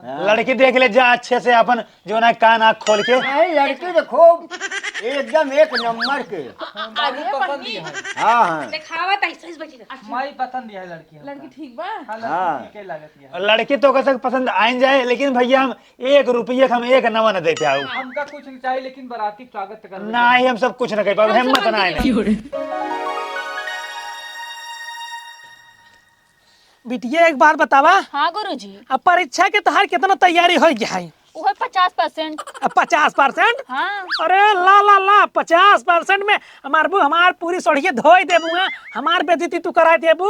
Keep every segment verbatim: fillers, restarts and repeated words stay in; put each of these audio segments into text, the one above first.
हाँ। लड़की देख ले जा अच्छे से, अपन जो ना कान आँख खोल के। नहीं, लड़की तो खूब एकदम एक नंबर के। अरे पसंद ही है। हाँ, हाँ। देखावा त ऐसे ही बैठी रह। माई पसंद ही है लड़की हमका। लड़की ठीक बा? हाँ, लड़की हाँ। ठीक है लागत है। लड़की तो कैसे पसंद आइन जाए, लेकिन भैया हम एक रुपये के हम एक नवा न दे पाऊ। हमका कुछ नहीं चाहिए, लेकिन बराती स्वागत कर लेते हैं। नहीं, हम सब कुछ न कर पाऊ, हमसे हिम्मत ना है। बिटिया, एक बात बतावा। हाँ गुरुजी। अब परीक्षा के तोहार कितना तैयारी हो गया है? उहे पचास परसेंट। अब पचास परसेंट? हाँ। अरे ला, ला, ला, पचास परसेंट में हमार बू-, हमार पूरी सोढ़िए धोई देबू, हाँ? हमार बेइज्जती तू कराई देबू।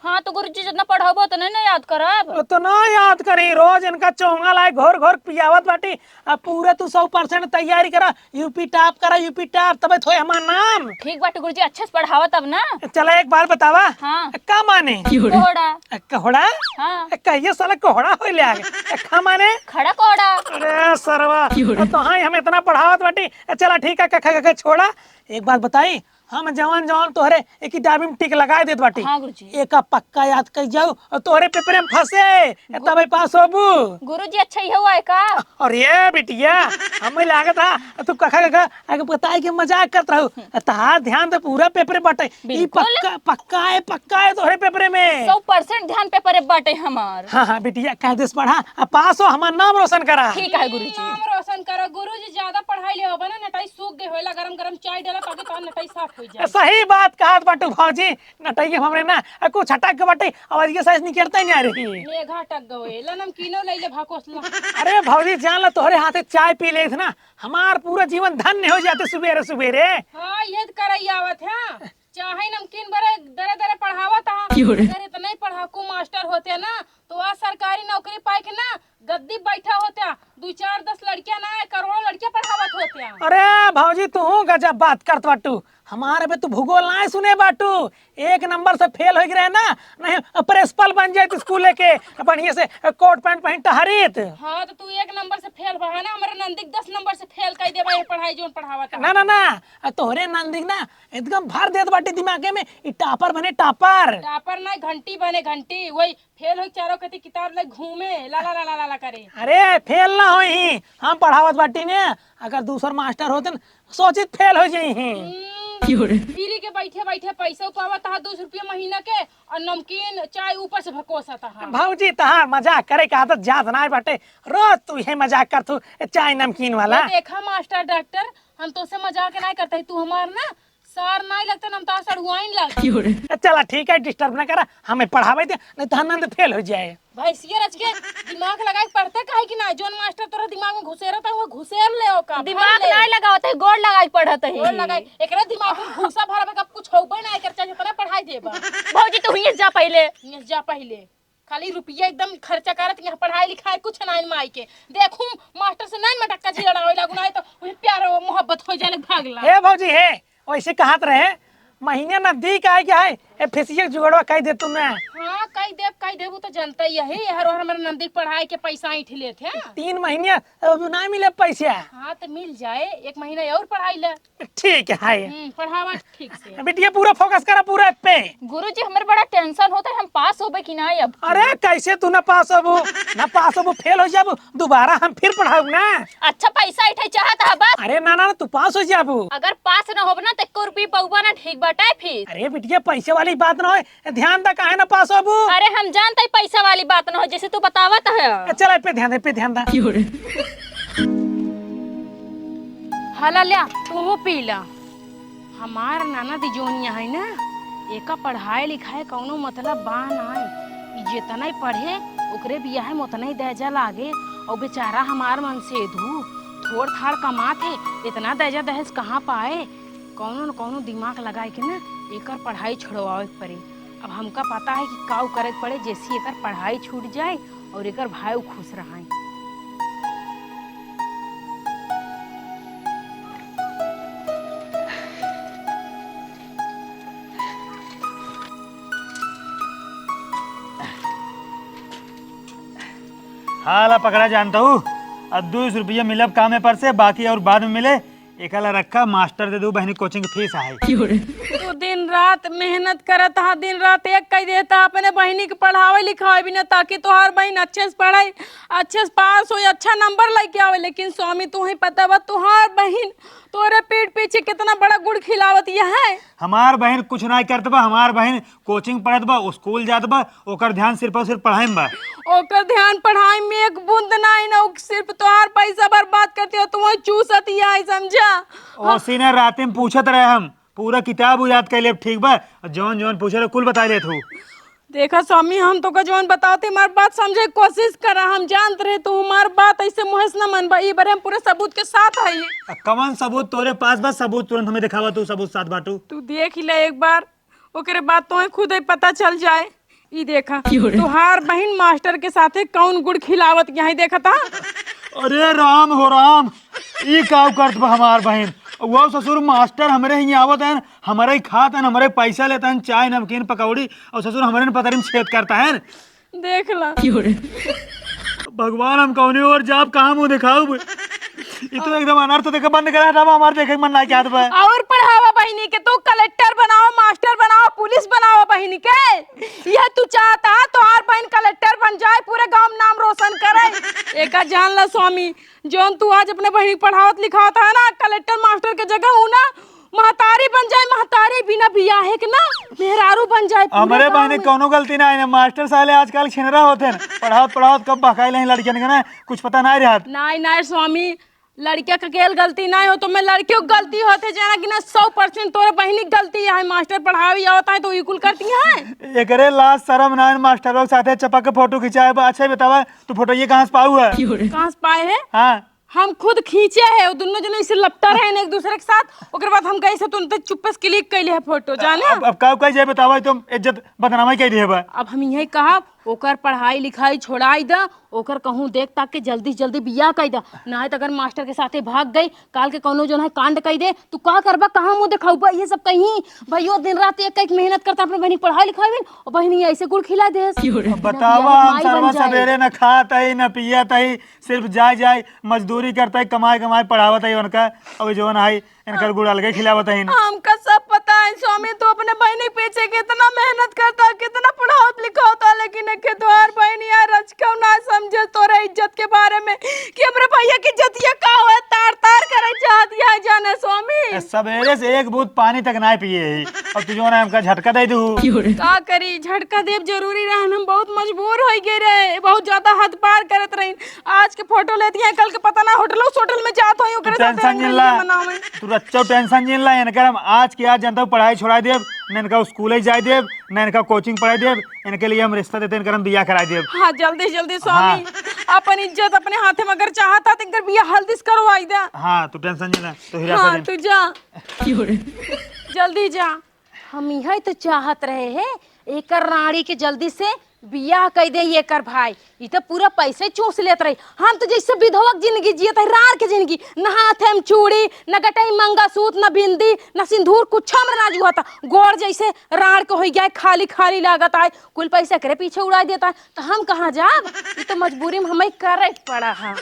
हाँ, तो गुरुजी जितना पढ़ाबो उतना ना याद करब। उतना याद करी, रोज इनका चोंगा लाए घोर घोर पियावत बाटी। अब पूरा तू सौ परसेंट तैयारी करा, यूपी टॉप करा, यूपी टॉप, तबे थोए हमार नाम। ठीक बाटे गुरुजी, अच्छे से पढ़ावा तब ना। चला एक बात बतावा। हाँ। का माने? कोहड़ा। कोहड़ा? हाँ। कहिए साला कोहड़ा होई ले आगे। का माने? खड़ा कोहड़ा। अरे सरवा, तो हाँ, हम इतना पढ़ावत बाटी। चला ठीक है, कखा कखा छोड़ा। एक बात बताई, हम जवन जवन तोहरे एक किताबी में टिक लगाए देत बाटी। हाँ गुरुजी। एका पक्का याद कर जाऊ और तोहरे पेपरे में फंसे, तबे पास होबू। गुरुजी, अच्छा ही हुआ है का? अरे बिटिया, हमें लागत है तू कखा कखा आगे बताए के मजाक करत रहू। तहार ध्यान तो पूरा पेपरे बाटे। ई बिल्कुल। पक्का, पक्का है, पक्का है तोहरे पेपरे में। सौ परसेंट ध्यान पेपरे बाटे हमार। हाँ, हाँ बिटिया, कायदे से पढ़ा, आ पास हो, हमार नाम रोशन करा। ठीक है गुरुजी। नाम रोशन करा गुरुजी, ज्यादा पढ़ाई ले होबा ना, नटाई सूख गए होला, गरम गरम चाय डाला ताकि तोहार नटाई साफ हो जाए। सही बात कहत बाटू भौजी, नटाई हमरे ना, आ, कुछ अटक के बाटे, आवाज के साइज निकलता ही नहीं आ रही। मेघा अटक गए, ला नमकीनो ले ले भाकोस ला। अरे भौजी जान ला, तोहरे हाथे चाय पी लेत ना, हमार पूरा जीवन धन्य हो जाते सुबेरे सुबेरे। हाँ, ये तो करई आवत है। चाहे नमकीन बरे दरे दरे पढ़ावत हा। क्यों रे? अगर इतना ही पढ़ाकू मास्टर होते ना, तो आज सरकारी नौकरी पाए के ना गद्दी बैठा होते, दू चार दस लड़कियां ना, करोड़ों लड़कियां पढ़ावत होते। अरे भौजी, तू गजब बात करत बाटू। हमारे पे तू भूगोल ना सुने बाटू, एक नंबर से फेल हो गए ना, नहीं प्रिंसिपल बन जाए स्कूल के, बढ़िया से कोट पैंट पहन टहरीत। हाँ, तो तू एक नंबर से फेल बा ना, हमारे नंदी के दस नंबर से फेल कर देबा ये पढ़ाई जोन पढ़ावत है। ना, ना, ना, आ तोहरे नंदी ना एकदम भर देत बाटे दिमागे में, ई टॉपर बने टॉपर। टॉपर ना, घंटी बने घंटी, वही फेल हो चारों कती किताब ले घूमे, ला ला ला ला ला करे। अरे फेल ना होई ही, हम पढ़ावत बाटी ने, अगर दूसर मास्टर होते न, सोचित फेल हो जाई ही। हम्म, क्यों रे? फ्री के बैठे बैठे पैसा पावत हा दो सौ रुपया महीना के, और नमकीन चाय ऊपर से भकोसत हा। भौजी, तहार मजाक करे के आदत जात नाय बाटे, रोज तू इहे मजाक करथू, चाय नमकीन वाला। ये देखा मास्टर डॉक्टर, हम तोसे मजाक नाय करते, तू हमार ना सार नाय लगते, हम तोहार सड़ुआइन लगते। क्यों रे? चला ठीक है, डिस्टर्ब ना करा, हमें पढ़ावे दे, नहीं तो आनंद फेल हो जाए। भैंसिया रच के दिमाग लगाए के पढ़ते काहे कि ना, जोन मास्टर तोरा दिमाग में घुसेरत है, वो घुसेर ले ओका, भर दिमाग ले। नाय लगावत है, गोड़ लगाए के पढ़त है। गोड़ लगाए, एकरे दिमाग में भूसा भरबे का कुछ होबे ना, एकर चाहे जितना पढ़ाई देबा। भौजी, तू हियां से जा पहिले। हियां से जा पहिले। खाली रुपया एकदम खर्चा करत, यहाँ पढ़ाई लिखाई कुछ नाय माई के। देखूं मास्टर से नाय मटक्का जी लड़ावे लागू, नाय तो वही प्यार और मोहब्बत हो जाए, भागला। हे भौजी, हे, वैसे कहत रहे, महीने नजदीक आए गया है, ए, फीसिया के जुगाड़वा कई दे तू ना। हाँ, कई देब, कई देब, उ तो जनता ही है, हर बार हमारे नंदी के पढ़ाई के पैसा ऐंठ लेत है। तीन महीने अब ना मिले पैसा। हाँ, तो मिल जाए, एक महीना और पढ़ाई ले। ठीक है। हम्म, पढ़ावा ठीक से। बिटिया, पूरा फोकस करा, पूरा पे। गुरुजी, हमारे बड़ा टेंशन होता है, हम पास होबे कि ना अब? अरे, कैसे तू ना पास होबू? ना पास होबू, फेल हो जाबू। दोबारा हम फिर पढ़ाऊ ना। अच्छा, पैसा ऐंठे चाहत है बस। अरे ना, ना, ना, तू पास हो जाबू। अगर पास ना होब ना, तो एको रुपये पौबा ना, ठीक बाटे फिर। अरे बिटिया, पैसे वाली बात ना होए, ध्यान दा, काहे ना पास होबू। अरे हम जानते ही पैसा वाली बात ना हो, जैसे तू बतावत है। चल, ए पे ध्यान दे, ए पे ध्यान दा। हाला ल्या, तू पी ला। हमार ननद जोनिया है ना, एका पढ़ाई लिखाई कौनो मतलब बा नाय। ई जेतना ही पढ़े, ओकरे बियाहे में ओतना ही दहेजा लागे। और बेचारा हमार मनसेधू थोड़ थाड़ कमात है, इतना दहेजा दहेज कहाँ पाए? कौनो न कौनो दिमाग लगाए के ना एकर पढ़ाई छुड़वावे के पड़े। अब हमका पता है कि काऊ करे के पड़े, जैसे एकर पढ़ाई छूट जाए और एकर भाई खुश रहाए। हाला पकड़ा जानता हूँ, अब दो सौ रुपया मिलब कामे पर से, बाकी और बाद में मिले। एकला रखा, मास्टर दे दू बहिनी, कोचिंग फीस है। तू दिन रात मेहनत करत हा, दिन रात एक कइ देता, अपने बहिनी के पढ़ावे लिखावे बिना, ताकि तोहार बहिन अच्छे से पढ़ाई, अच्छे से पास होई, अच्छा नंबर लेके आवे। लेकिन स्वामी, तू ही पता बा, तोहार बहिन तोरे पीठ पीछे कितना बड़ा गुड़ खिलावत यह है। हमार बहिन कुछ नाहीं करत बा, हमार बहिन कोचिंग पढ़त बा, स्कूल जात बा, ओकर ध्यान सिर्फ और सिर्फ पढ़ाई में बा। ओकर ध्यान पढ़ाई में एक बूंद नाहीं ना, उ सिर्फ तोहार पैसा बर्बाद करती है, तू वही चूसत ही है, समझा? ओसी ने रात में पूछत रहे हम, पूरा किताब उ याद कर लेब, ठीक बा? जौन जौन पूछे रहे, कुल बताइ देत हूँ। देखा स्वामी, हम तोका जौन बतावत ही, हमार बात समझे के कोशिश करा। हम जानत रहे तू हमार बात ऐसे मुँहे से न मनबा, ई बारे हम पूरे सबूत के साथ हई। आ, कवन सबूत तोरे पास बा? सबूत तुरंत हमें देखावा, तू सबूत साथ बाटू। तू देख ही ले एक बार, ओकरे बाद तोहे खुद ही पता चल जाए। ई देखा, क्यों रे? तोहार बहिन मास्टर के साथे कौन गुड़ खिलावत यहाँ देखा था। अरे राम हो राम, ई का करत बा हमार बहिन? वो ससुर मास्टर हमरे हियाँ आवत हैं, हमरे ही खात हैं, हमरे पैसा लेत हैं, चाय नमकीन पकौड़ी, और ससुर हमरे न पतरी में छेद करत हैं। देख ला। क्यों रे? भगवान, हम कौने ओर जाब, कहाँ मुँह देखाउब? ई तो एकदम अनर्थ देखे बंद करा, हटावा, हमार देखे के मन ना चाहत बा। और पढ़ावा बहिनी के, तू कलेक्टर बनावा, मास्टर बनावा, पुलिस बनावा बहिनी के। यह तू चाहता है तोहार बहिन कलेक्टर बन जाए, पूरे गांव में नाम रोशन करे। एका जान ला स्वामी, जौन तू आज अपने बहिनी पढ़ावत लिखावत है ना कलेक्टर मास्टर के जगह, उ ना महतारी बन जाए, महतारी बिना बियाहे के ना मेहरारू बन जाए पूरे हमरे गांव बहिनी में। कौनो गलती ना है ना, मास्टर साले आजकल छिनरा होत हैं, पढ़ावत पढ़ावत कब बहकाई लें लड़कियन के ना, कुछ पता ना रहत। नाहीं नाहीं स्वामी, लड़किया के केल गलती नाहीं हो, तो मैं लड़कियों की गलती होत है, जाना कि ना सौ परसेंट तोरे बहिनी की गलती है, मास्टर पढ़ावी आवत है तो ई कुल करती है। एकरे लाज शरम ना है, मास्टरों के साथे चपक के फोटो खिंचाए बा। अच्छा ही बतावा, तू फोटो ये कहाँ से पाऊ है? कहाँ से पाए है? हाँ। हम खुद खींचे है, वो दोनों जने ऐसे लपटा रहे हैं एक दूसरे के साथ, ओकर बाद हम गए से तुरंत चुप्पे से क्लिक कैले है फोटो, जाने? अब, अब का कही जाए बतावा, तुम इज्जत बदनामी कह रही है बा। अब हम यही कहा, ओकर पढ़ाई लिखाई छोड़ाई दा, ओकर कहूँ देख ताक के जल्दी से जल्दी बियाह कई दा, नाहीं तो अगर मास्टर के साथे भाग गई, काल के कौनो जौन है कांड कई दे, तू का करबा, कहाँ मुँह देखाउबा? ये सब कहीं भैयो दिन रात एक एक मेहनत करता अपने बहिनी पढ़ाई लिखाई में, और बहिनी ऐसे गुड़ खिला दे। अब बतावा, हम सरवा सवेरे न खात है, न पियत है, सिर्फ जाए जाए मजदूरी करता है, कमाए कमाए पढ़ावत है उनका। अब जौन है इनकर गुड़ अलगे खिलावत हईन। हमका सब पता है स्वामी, तू अपने बहिनी के पीछे कितना मेहनत करता, कितना पढ़ावत लिखावता, लेकिन एके तोहार बहिन यार रचकव ना समझे तोरे इज्जत के बारे में कि हमरे भैया की इज्जतिया का होए, तार तार करे चाहत यह जाने स्वामी। ए, सवेरे से एक बूंद पानी तक ना पिए ही, और तू जौन है हमका झटका दे दू। का करी, झटका देब जरूरी रहन, हम बहुत मजबूर हो गए रहे, बहुत ज्यादा हद पार करत रही। आज के फोटो लेती है, कल के पता ना होटल सोटल में जात होई, ओकरे साथे टेंशन जिन ला। रंगरलिया मनावे। तू रच्चो टेंशन जिन ला, इनकर हम आज के आज जनता पढ़ाई छोड़ा देब, न इनका स्कूल ही जाए देब, न इनका कोचिंग पढ़ाई देब, इनके लिए हम रिश्ता देते, इनकर हम बियाह कराई देब। हाँ, जल्दी जल्दी स्वामी, हाँ। अपन इज्जत अपने हाथे में अगर चाहता तो इनकर बियाह हल्दी से करवाई दे। हाँ, तू टेंशन जिन ला, तू हीरा हाँ, सजन। तू जा। जल्दी जा। हम यही तो चाहत रहे हैं, एकर राड़ी के जल्दी से बियाह कई दे एकर भाई। ई तो पूरा पैसे चूस लेत रही। हम तो जैसे विधवा के जिंदगी जियत है, राड़ के जिंदगी, न हाथ में चूड़ी, न गटई मंगलसूत्र, न बिंदी, न सिंदूर, कुछ हमरा ना जुआ था। गोड़ जैसे राड़ के हो गया है, खाली खाली लागत आए, कुल पैसा एकरे पीछे उड़ा देता है, तो हम कहाँ जाब? ई तो मजबूरी में हमें करे के पड़ा है।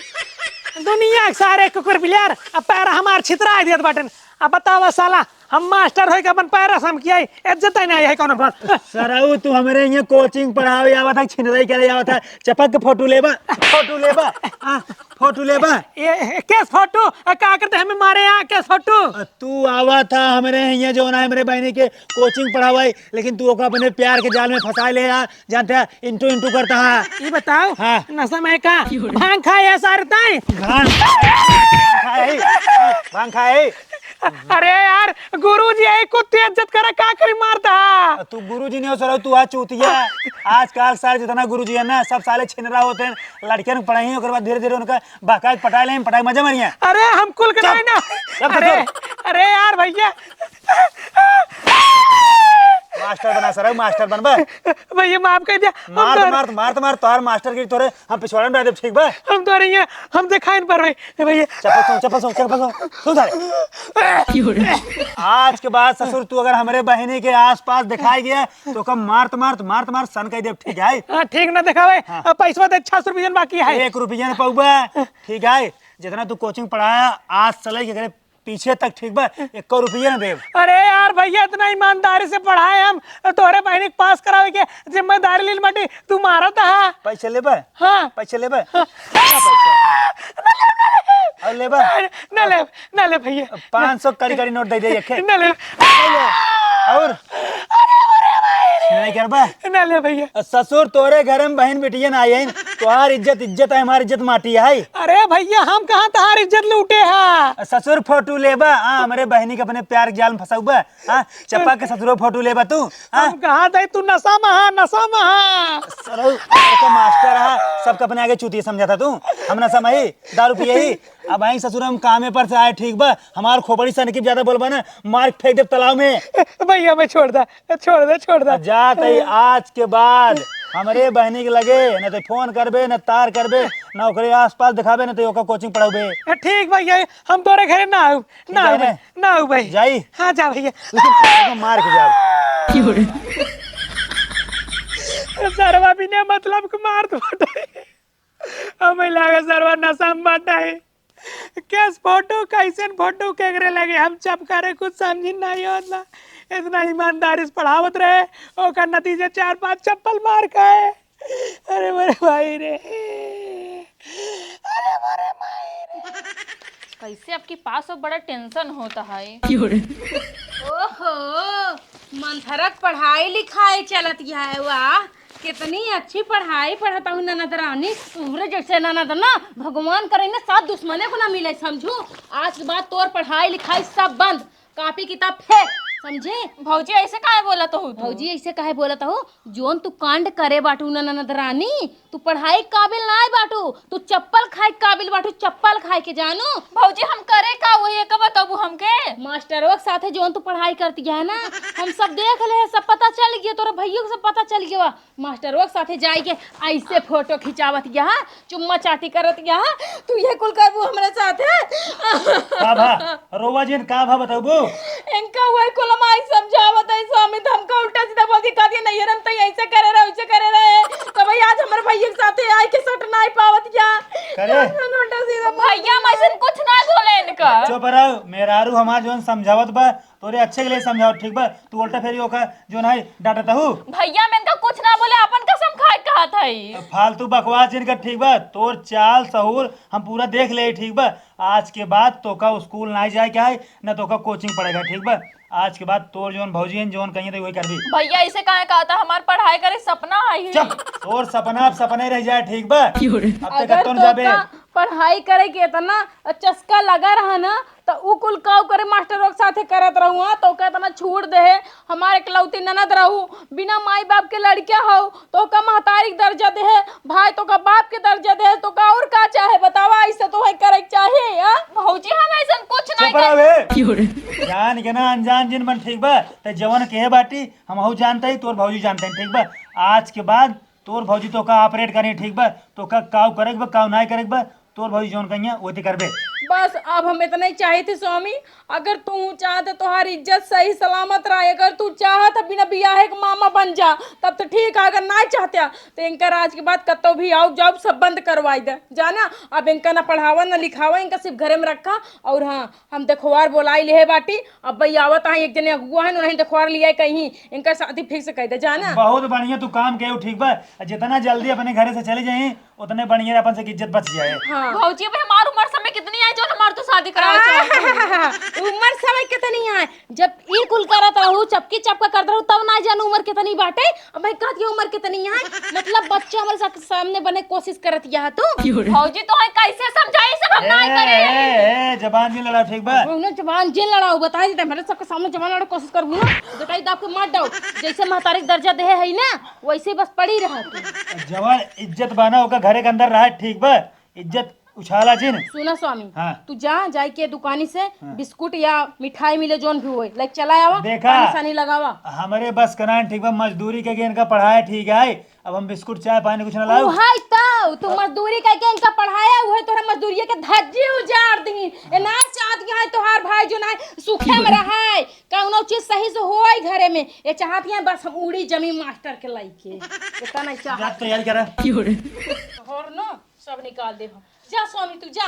दुनिया के सारे कुकुर बिलार अब पैर हमार छितरा देत बाटन। अब बतावा साला, हम मास्टर होई के अपन पैर रसम किया, इज्जत ही नहीं है कोनो पर। सरऊ, तू हमरे यहाँ कोचिंग पढ़ावे आवत है, छिनराई करे आवत है, चपक के फोटो लेबा, फोटो लेबा, आ, फोटो लेबा। ए, ए, केस फोटो, आ, का करते हमें मारे यहाँ, केस फोटो? आ, तू आवा था हमरे यहाँ जो ना हमरे बहनी के कोचिंग पढ़ावाई, लेकिन तू ओका अपने प्यार के जाल में फंसा ले यार, जानते हैं, इंटू इंटू करता है। ये बताओ, हाँ। नशा में का भांग खाए है सारे ताई? भांग, भांग खाए, भांग खाए। अरे यार, गुरुजी यही कुत्ते इज्जत करे, का करी मारता? तू गुरुजी नहीं हो सर, तू आज चूतिया। आजकल सारे जितना गुरुजी है ना, सब साले छिनरा होते हैं। लड़कियन के पढ़ाई, ओकर बाद धीरे धीरे उनका बहकाए पटाए ले, पटाए मजा मारिए। अरे हम कुल के चुप। नहीं ना। चुप, अरे, चुप। अरे यार भैया, मास्टर बना सर, मास्टर बनबा। भैया माफ कर दिया। हम मार, तो मार, मार, मार, तोहार मास्टर की तोरे हम पिछवाड़ा में डाल देब, ठीक बा? हम तो रही हैं, हम दिखाई नहीं पड़ रहे। ए भैया। चप्पल सुन, चप्पल सुन, चप्पल सुन, सुन सारे। आज के बाद ससुर तू अगर हमरे बहिनी के आसपास दिखाई गया तो कब मारत मारत मारत मारत सन कह देब, ठीक है? हाँ, ठीक ना दिखावे। हाँ। अब पैसवा दे, छह सौ रुपया बाकी है। एक रुपया न पउबा, ठीक है? जितना तू कोचिंग पढ़ाया, आज से लेके अगर पीछे तक, ठीक बा? एको रुपया ना देब। अरे यार भैया, इतना ईमानदारी से पढ़ाए हम, तोहरे बहिनी के पास करावे के जिम्मेदारी लील बाटी, तू मारत हा। पैसे लेबा? हाँ। पैसे लेबा? हाँ। का पैसा? और लेबा? ना ले, ना ले भैया। पाँच सौ कड़ी कड़ी नोट दे दे, एके। ना ले। और? नहीं करबा? ना ले भैया। ससुर, तोरे घर में बहन बिटिया ना आई हैं, तोहार इज्जत इज्जत है, हमार इज्जत माटी है। अरे भैया, हम कहाँ तोहार इज्जत लूटे हा? ससुर फोटो लेबा, हाँ, हमरे बहनी के अपने प्यार के जाल में फंसउबा, हाँ, चपा के ससुरो फोटो लेबा तू, हाँ? हम कहाँ थे, तू नशा में हा, नशा में हा। सरऊ, सबका मास्टर हा, सबका अपने आगे चूतिया समझा था तू। हम नशा में ही, दारू पिए ही। अब आई ससुर, हम कामे पर से आए, ठीक बा? हमार खोपड़ी सनकी ज्यादा बोलबा ना, मार के फेंक देब तालाब में। भैया, मैं छोड़ दा, छोड़ दे, छोड़ दे। जा तई आज के बाद हमरे बहनी के लगे न तो फोन करबे, न तार करबे, न ओकरे आसपास दिखाबे, न तो ओकर कोचिंग पढ़ाबे। ठीक भैया, हम तोरे घरे ना आऊ, ना ठीक है आऊ भाई, ना? ना आऊ भाई। जाई? हाँ, जा भैया। लेकिन मार के जाओ। सरवा बिना मतलब के मार दो। हमें लगा सरवा नशा में बाटा है। केस फोटो, कैसन फोटो केकरे लगे? हम चपकारे कुछ समझी नहीं होत बा। इतना ईमानदारी से पढ़ावत रहे, ओकर नतीजे चार पांच चप्पल मार खाए। अरे मोरे भाई रे, अरे मोरे भाई रे। कैसे आपके पास हो, बड़ा टेंशन होता है। क्यों रे? ओहो, मंथरक पढ़ाई लिखाई चलत है, वाह। कितनी अच्छी पढ़ाई पढ़त हूँ ननद रानी, तोहरे जैसे ननद ना भगवान करे ना, सात दुश्मने को ना मिले, समझू। आज के बाद तोर पढ़ाई लिखाई सब बंद, कॉपी किताब फेंक, समझे? भौजी, ऐसे काहे बोलत हो तू? भौजी, ऐसे काहे बोलत हो? जोन तू कांड करे बाटू ना ननद रानी, तू पढ़ाई काबिल नाय बाटू, तू चप्पल खाए काबिल बाटू, चप्पल खाए के जानू। भौजी, हम करे का, वही एक बताबू हमके। मास्टरों के साथे जोन तू पढ़ाई करती है ना, हम सब देख ले, सब पता चल गया, तोरा भैया को सब पता चल गया। मास्टरों के साथे जाए के ऐसे फोटो खिंचावत यहाँ, चुम्मा चाटी करत यहाँ, तू ये कुल करबू हमरे साथे? का भा? रोवा जिन, का भा बताबू? इनका वही कुल माई समझावत है स्वामी, तो हमका उल्टा सीधा बोल के कह दिया, "नहीं, हम तो ऐसे करे रहे, वैसे करे रहे।" तो भाई आज हमारे भैया के साथे आए के सट नहीं पावत क्या? करे? उल्टा सीधा बोल भैया, हम ऐसे कुछ ना बोले इनका। चुप रहो, मेहरारू हमार जोन समझावत बा, तोरे अच्छे के लिए समझाओ, ठीक बा? तू उल्टा फेरी ओका जो नहीं डांटत हूँ। भैया, मैं इनका कुछ ना बोले, अपन कसम खाए कहत है। फालतू बकवास जिनका, ठीक बा? तोर चाल सहूर हम पूरा देख ले, ठीक बा? आज के बाद तोका स्कूल नहीं जाए के है, न तोका कोचिंग पढ़ेगा, ठीक बा? आज के बाद तोर जोन भौजी हैं, जोन कहिए तो वही करबी। भैया, ऐसे काहे कहता? हमार पढ़ाई करे सपना है ही। चुप, तोर सपना अब सपने रह जाए, ठीक बा? क्यों रे? अब तक अगर कत्तो न जाबे। तोका पढ़ाई करे के इतना चस्का लगा रहा ना, तो उ कुल काऊ करे मास्टरों के साथे करत रहू, हाँ, तो का इतना छूट दे है, हमार इकलौती ननद रहू, बिना माई बाप के लड़किया हो, तो का महतारी के दर्जा दे है, भाई तो का बाप के दर्जा दे है, तो का और का चाहे बतावा, ऐसे तो है करे के चाहे, हाँ? भौजी, हम ऐसन कुछ नहीं चुप रहो कर- बे। जान के ना अनजान जिन मन, ठीक बा? ते जवन कहे बाटी, हम हऊ जानते ही, तोर भौजी जानते हैं, ठीक बा? आज के बाद तोर भौजी तो का ऑपरेट करी, ठीक बा? तो का काऊ करे के बा, काऊ नाय करे के बा, तोर भौजी जौन कहिया, ओते करबे। बस, अब हम इतना ही चाहे थे स्वामी, अगर तू चाहत तोहार इज्जत सही सलामत रहे, अगर तू चाहत बिना बियाहे के मामा बन जा, तब तो ठीक है, अगर ना चाहते तो इनकर आज के बाद कतो भी आओ जाओ सब बंद करवाई दे, जाना। अब इनका ना पढ़ावा ना लिखावा, इनका सिर्फ घरे में रखा। और हाँ, हम देखवार बोलाई लेहे बाटी, अब भाई आवत है एक जने अगुआ है, उन्हें देखवार लिया कहीं, इनका शादी फिक्स कर दे, जाना। बहुत बढ़िया तू काम कहो, ठीक बा। जितना जल्दी अपने घरे से चली जाई, उतने बढ़िया अपन से इज्जत बच जाए। हाँ। भौजी, अब हमार उम्र समय कितनी है जो हमार तू शादी करावे चाहत है? उम्र समय कितनी है? जब ई कुल करत रहू, चपकी चपका करत रहू, तब ना जानू उम्र कितनी बाटे। अब मैं कहत हूँ उम्र कितनी है? मतलब बच्चा हमारे सा-, सामने बने कोशिश करत यह तू। भौजी, तो है कैसे समझाई, सब हम ना ए, करे। ए, ए, जबान जिन लड़ाओ, ठीक बा? उन्हें जबान जिन लड़ाओ, बताई देते, मेरे सबके सामने जबान लड़ाओ कोशिश करबू ना, तो कहीं दाब के मार दो। जैसे महतारी के दर्जा दे है ना, वैसे ही बस पड़ी रहा तू। जवान इज्जत बना ओका घरे के अंदर रहा, ठीक बा? इज्जत उछाला जिन। सुना स्वामी, हाँ। तू जा, जाए के दुकानी से हाँ। बिस्कुट या मिठाई मिले जोन भी होए, लाइक चला आवा, देखा, पानी सानी लगावा। हमरे बस के ना, ठीक बा? मजदूरी के इनका पढ़ाए, ठीक है, अब हम बिस्कुट चाय पानी कुछ ना लाओ। उहाई तो, तू मजदूरी करके इनका पढ़ाया, उहे तोहरा मजदूरिया के धज्जी उजाड़ दी। ए ना चाहत यहाँ तोहार भाई जो ना सुखे में रहाए, कौनो चीज सही से होए घरे में, ये चाहत यहाँ बस हम उड़ी जमी मास्टर के लाइके। इतना नहीं चाहत। जा तैयारी करा। और ना सब निकाल दे हम। जा स्वामी, तू जा।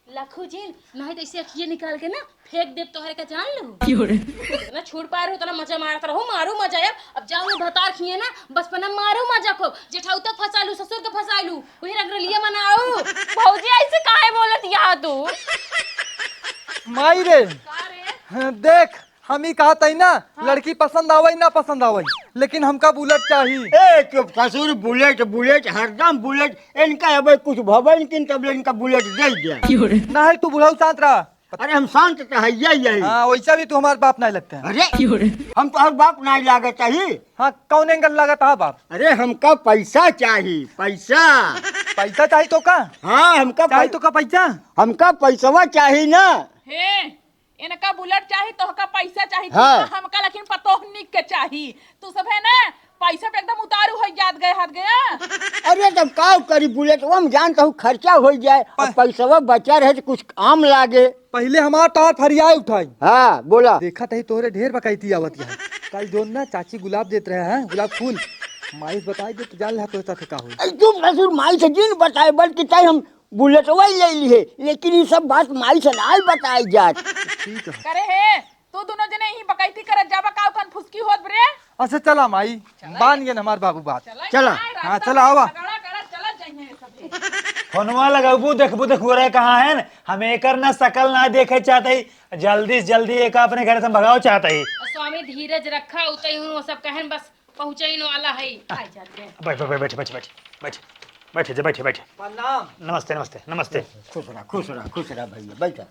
लखू जिन, नहीं तो ऐसे अखिए निकाल के ना फेंक देब तोहरे का, जान लू। क्यों रे? जितना छूट पा रहे हो, उतना मजा मारत रहो, मारो मजा। अब, अब जाओ, वो भतार खिए ना, बचपना मारो मजा को। जेठाऊ तक फंसा लू, ससुर के फंसा लू, वही रंगरलिया मनाओ। भौजी, ऐसे काहे बोलत यहाँ तू? माई रे, का रे? देख, हम ही कहत हई ना, हाँ। लड़की पसंद आवई ना पसंद आवई, लेकिन हमका बुलेट चाही। ए, चुप ससुर, बुलेट, बुलेट, हरदम बुलेट। इनका अब कुछ भवन किन तब इनका बुलेट दे दिया। नहीं, तू बुढ़ऊ शांत रहा। अरे, हम शांत तो है, यही, यही। हाँ, वैसा भी तू हमार बाप नहीं लगते हैं। अरे, हम तो हर बाप नहीं लागत ही। हाँ, कौन एंगल लागत है बाप? अरे, हमका पैसा चाही, पैसा। पैसा चाही तो का? हाँ, हमका चाही पै- तो का पैसा? हमका पैसवा चाही ना। हे, इनका बुलेट चाही, तोहका पैसा चाही। हाँ। तू तो हमका लेकिन पतोह निक के चाही। तू सब है ना, पैसा पे एकदम उतारू हो जात गए हाथ गया। अरे, तब का करी, बुलेटवा में जान कहूँ खर्चा हो जाए, अब प- पैसवा बचा रहे तो कुछ काम लागे। पहले हमार तार फरियाए उठाई। हाँ, बोला। देखा तही तोहरे ढेर बकैती आवत है। कल जोन ना चाची गुलाब देत रहे हैं, गुलाब फूल, माई से बताई दे तो जान ले तोहरे साथे का होई। ऐ, चुप ससुर, माई से जिन बताए, बल्कि तय हम बुलेटवा ही ले ली है, लेकिन ये सब बात माई से नाई बताई जात। ठीक है। करे हे, तू दोनों जने यहीं बकैती करत जाबा, का उखन फुसकी होत बरे? अच्छा चला माई, चला। मान गए हमार बाबू बात। चला, चला। हाँ, चला, आवा। झगड़ा करत चला जाइए सभी। फोनवा लगबू, देखबू, देखबू रे कहाँ है, हम एकर ना शकल ना देखे चाहते ही, जल्दी से जल्दी एक अपने घर से भगाओ चाहते ही। स्वामी धीरज रखा, उतई हूँ, वो सब कहन बस पहुँचइन वाला है। आ जाते हैं। बैठ, बैठ, बैठ, बैठ, बैठ, बैठ, बैठ, बैठ, बैठ, बैठ। प्रणाम। नमस्ते, नमस्ते, नमस्ते। खुश रहा, खुश रहा, खुश रहा भैया, बैठा।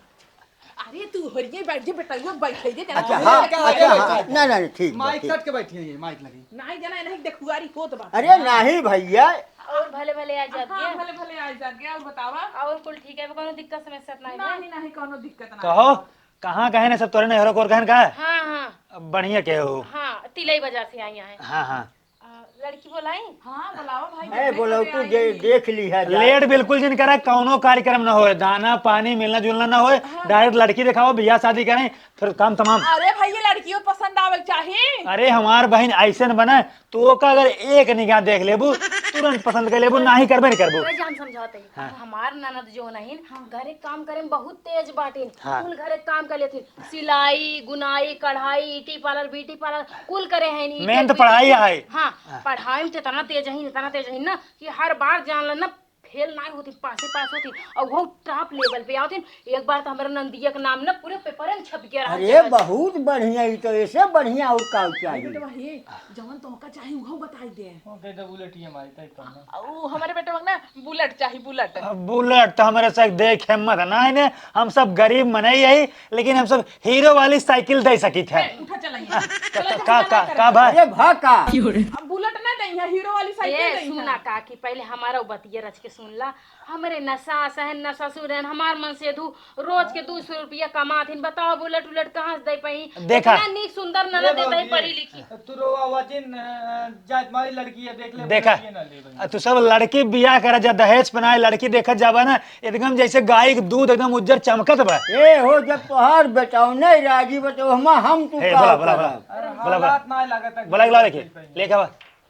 अरे तू हरिये बैठ जे बेटवा, बैठे जे, अच्छा, हाँ, अच्छा, हाँ, हाँ। ना, ना, ना, ठीक बा, माइक ठीक। सट के बैठी है ये, माइक लगी। नहीं जना, नहीं देखुआरी होत बा। अरे नहीं भैया। और भले भले आ जात हाँ, गया। भले भले आ जात गया, और बतावा। और कुल ठीक है, कोनो दिक्कत समस्या तो नहीं है? नहीं, नहीं, कोनो दिक्कत ना कहो। है। कहाँ गए ने सब तोरे नैहरो कोर गहन का? हाँ, हाँ। बढ़िया के हो? हाँ, तिलई बाजार से आई हैं। हाँ, हाँ। आ, लड़की बोलाई? हाँ, बुलावा भाई, ए, जल्दी बोलाओ से तू आई दे-, हैं। देख ली है जा। लेट बिल्कुल जिन करा, कौनो कार्यक्रम ना होए, दाना पानी मिलना जुलना ना होए, हाँ। डायरेक्ट लड़की दिखाओ, बियाह शादी करें, फिर काम तमाम। अरे भाई, ये लड़कियों पसंद आवे के चाही। अरे हमार बहिन ऐसे न बने, तू ओका अगर एक निगाह देख लेबू, तुरंत पसंद कर लेबू, नाही करबे नहीं करबू। अरे जान समझावत हई, हाँ। हमार ननद जो नहीं, हाँ। घरे काम करे में बहुत तेज बाटिन, हाँ। कुल घरे काम कर लेथिन, सिलाई, गुनाई, कढ़ाई, ईटी पार्लर, ब्यूटी पार्लर, कुल करे हैं नी। मेन तो पढ़ाई है। हाँ, हाँ। पढ़ाई में तो इतना तेज है, इतना तेज है ना कि हर बार जान लो ना, फेल ना होती, पासे पास होती, और वो टॉप लेवल पे आती। एक बार तो हमारे नंदिया के नाम ना पूरे पेपर में छप गया रहा अरे, जगह। बहुत बढ़िया, ये तो ऐसे बढ़िया और का चाहिए? अरे बेटवा, हे, जवन तोहका चाही, उहो बताई दे। ओके, तो बुलेट ईएमआई तय करना। आ, उ हमारे बेटवा के ना बुलेट चाही, बुलेट। अब बुलेट तो हमारे से देख हिम्मत ना है ने, हम सब गरीब मनई है, लेकिन हम सब हीरो वाली साइकिल दे सकित है। ए, उठा चला यहाँ। चला, का, का, का भाई? अरे भा का? अब बुलेट ना दे, यहाँ हीरो वाली साइकिल ए, दे, सुना यहाँ। का कि पहले हमारा बतिया रच के सुन ला। हमरे न सास हन, न ससुर हन, हमार मन से धू रोज के दू सौ रुपया कमात हिन, बताओ बुलेट उलेट कहाँ से दे पाई? देखा। इतना नीक सुंदर ननद ये दे दे, बाबूजी, पढ़ी लिखी। तू रोवा वजिन, अ, जात मारी लड़की है, देख ले, देखा। लड़की ना ले भाई। आ, तू सब लड़की बियाह करा जा, दहेज पनाए लड़की देखत जाबा ना, एकदम जैसे गाय के दूध एकदम उज्जर चमकत बा। ए हो, जब तोहार बेटाओ नहीं राजी बा, तो हम, हम तू ए, का बोला, बोला, बोला। करब? अरे बोला, बोला। हालात ना लागत है बोला, बोला, कि लेके, लेके आवा।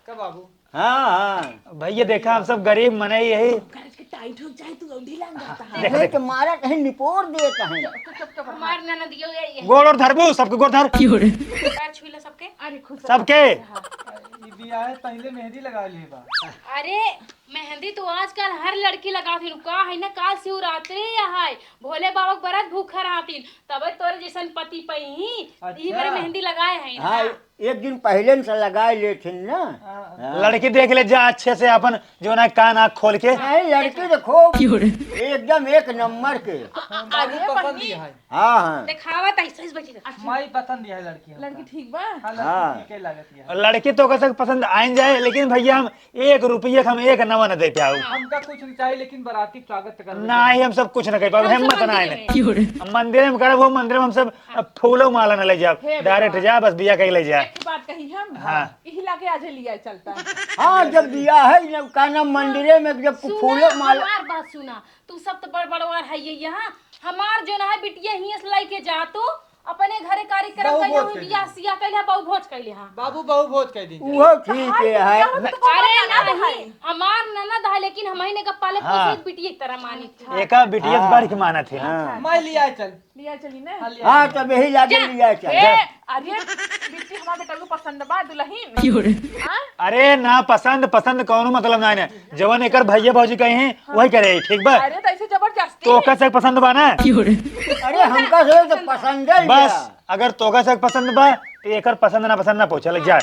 का बाबू? हाँ, हाँ। भैया देखा, हम सब गरीब मनई यही। गरज के टाइट हो जाए, तू औंधी लाग जाता है। देख, देख। तो मारा कहीं निपोर देता है। चुप, चुप, चुप, हमार ननदियो यही है। गोड़ और धरबू, सबके गोड़ धर। पैर छुई ला सबके। अरे खुश रहो। सबके। हाँ। ई बियाह है, पहले मेहंदी लगा ले बा। अरे, मेहंदी तो आजकल हर लड़की लगावत है। का है ना, काल शिवरात्रि है, भोले बाबा के बरत भूखा रहतीन, तबे तोरे जैसन पति पई ही, अच्छा। ई बरे मेहंदी लगाए हैं। हाँ, हाँ। एक दिन पहले से लगा लेथिन ना। हाँ। हाँ। लड़की देख ले जा अच्छे से, अपन जो ना कान आँख खोल के। नहीं, लड़की देखो, क्यों रे? एकदम एक नंबर के। अरे पसंद बहिनी। ही है। हाँ, हाँ। देखावा त ऐसे ही बैठी रह। माई पसंद ही है लड़की हमका। लड़की ठीक बा? हाँ, लड़की हाँ। ठीक है, लागत है। और लड़की तो कैसे पसंद आइन जाए, लेकिन भैया हम एक रुपये हम एक नवा न दे पाऊ। हमका कुछ नहीं चाहिए, लेकिन बराती स्वागत कर दे। नहीं, हम सब कुछ न कर पाऊ, हम सब हिम्मत ना मंदिर है। में। हम मंदिर में करब, वो मंदिर में हम सब अब फूलो माला न ले जाब, हे भगवान। डायरेक्ट जा, बस बिया कही ले जा। एक बात कही हम, हाँ। इही लागे आज लिया चलता। हाँ, जब बिया है, जब का नाम मंदिरे में जब सुना, फूलो माला। हमार बात सुना, तू सब तो बड़ बड़वार है ये यहाँ, हमार जो ना है बिटिया हियां से लेके जा तू, अपने घरे कार्यक्रम बहू कइले भोज हुई, कइले। बियाह सियाह कइले, बहू भोज कइले, हाँ। बाबू बहू भोज कइ दी। उहो ठीक है, है। अरे नहीं, हमार ननद है, लेकिन हमही ने का पाले हाँ। पोसे बिटिया की तरह मानी थी। एका बिटिया हाँ। बढ़ के मानत है। हाँ। मैं लिया चल। लिया चली ना। हाँ, लिया हाँ, चल। तब यही लागे जा। लिया चल। ए, अरे, बिट्टी हमार बेटा को पसंद बा दुल्हन। क्यों रे? हाँ? अरे ना, पसंद, पसंद कौनो मतलब ना है। जवन एकर भैया भौजी कहे हैं, वही करे, ठीक बा? अरे, तो ऐसे जबरदस्ती? तो ओकर से पसंद बा ना? क्यों रे? अरे, हमका से तो पसंद है बस, बा। अगर तोका से पसंद बा, तो एकर पसंद ना पसंद ना पूछे, लग जा।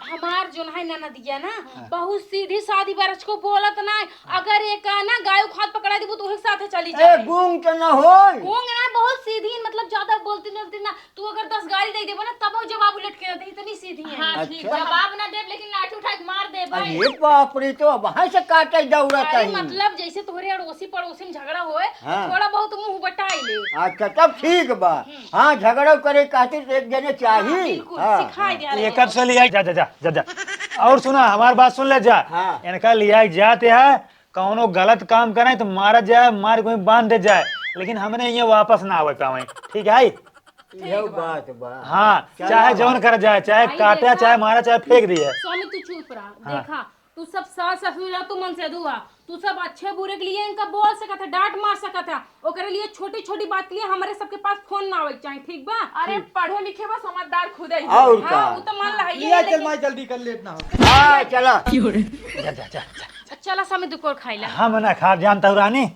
हमार जोन है ननदिया ना, हाँ। बहुत सीधी सादी बरच को बोलत ना। अगर एक ना गाय खाद पकड़ा दीबू, तो ओही के साथे चली ए, जाए। गूंग तो ना होई। गूंग ना, बहुत सीधी, मतलब, ज्यादा बोलती ना, बोलती ना। तू अगर दस गाली दे देबो ना, तब वो जवाब उलट के दे, इतनी सीधी है। हाँ, ठीक अच्छा। बा। जवाब ना देब, लेकिन लाठी उठा के मार देब भाई। अरे बाप रे, तो अब वहां से काटे दौड़त अरे, ही। मतलब, जैसे तोहरे अड़ोसी पड़ोसी में झगड़ा होए, हाँ। थोड़ा बहुत मुंह बटाई ले। अच्छा, तब ठीक बा। हम्म। हाँ, झगड़ा करे खातिर एक जने चाही। हाँ, बिल्कुल, हाँ, सिखाई हाँ। दे रहे ये हैं। कब से लिया? जा, जा, जा, जा, जा। और सुना, हमार बात सुन ले जा। हाँ। इनका लिया जाते है, कौनो गलत काम करे तो मारा जाए, मार कोई बांध दे जाए, लेकिन हमने ये वापस ना आवे पावे, ठीक है? यह बात बा। हाँ, चला चाहे बा। जौन कर जाए, चाहे भाई काटे, देखा, चाहे मारा, चाहे फेंक दिए। स्वामी, तू चुप रहा। हाँ। देखा, तू सब सास ससुर रहा, तू मनसेधु आ, तू सब अच्छे बुरे के लिए इनका बोल सकत है, डांट मार सकत है, ओकरे लिए छोटी छोटी बात के लिए हमारे सबके पास फोन ना आवे के चाही, ठीक बा? अरे, ठीक। पढ़े लिखे बा, समझदार खुदे ही। और हाँ, का? वो तो मान ला है, ये लिया लेकिन चल, माई जल्दी कर, लेट ना हो। हाँ, चला। जा, जा, जा, जा। चला, स्वामी, दुकोर खाइला। हम ना खाब, जानता हूँ रानी,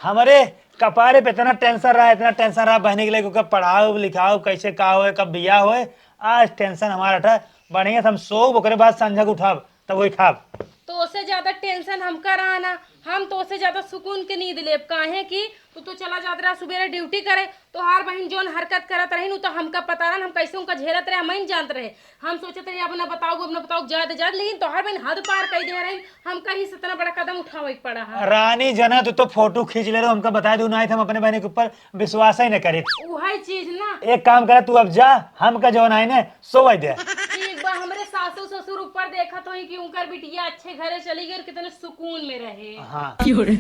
हमरे कपारे पे इतना टेंशन रहा, इतना टेंशन रहा, बहनी के लिए, ओकर पढ़ाओ लिखाओ, कैसे का होए, कब बियाह होए। आज टेंशन हमारा हटा, बढ़िया से हम सोब, ओकरे बाद संझा के उठाब, तब वही खाब। तो ओसे ज्यादा टेंशन हमका रहा ना, हम तो ओसे ज्यादा सुकून के नींद लेब, काहे कि तू तो चला जात रहा सुबेरे ड्यूटी करे, तोहार बहिन जौन हरकत करत रही, उ तो हमका पता रहन, हम कैसे उनका झेलत रहे, हम ही न जानत रहे। हम सोचत रहे, अब ना बताओ, अब ना बताओ, ज्यादा, ज्यादा, लेकिन तोहार बहिन हद पार कर दे रही, हमका ही से इतना बड़ा कदम उठावे के पड़ा है। रानी जना, तू तो फोटो खींच ले रहो, हमका बता दू, नहीं तो हम अपने बहन के ऊपर विश्वास ही न करित। उहे चीज ना। एक काम कर, तू अब जा, हमका जौन आई ने, सोवे दे। ठीक बा, हमरे सासू ससुर ऊपर देखत होई कि उनकर बिटिया अच्छे घरे चली गई और कितने सुकून में रहे। हाँ। क्यों रे?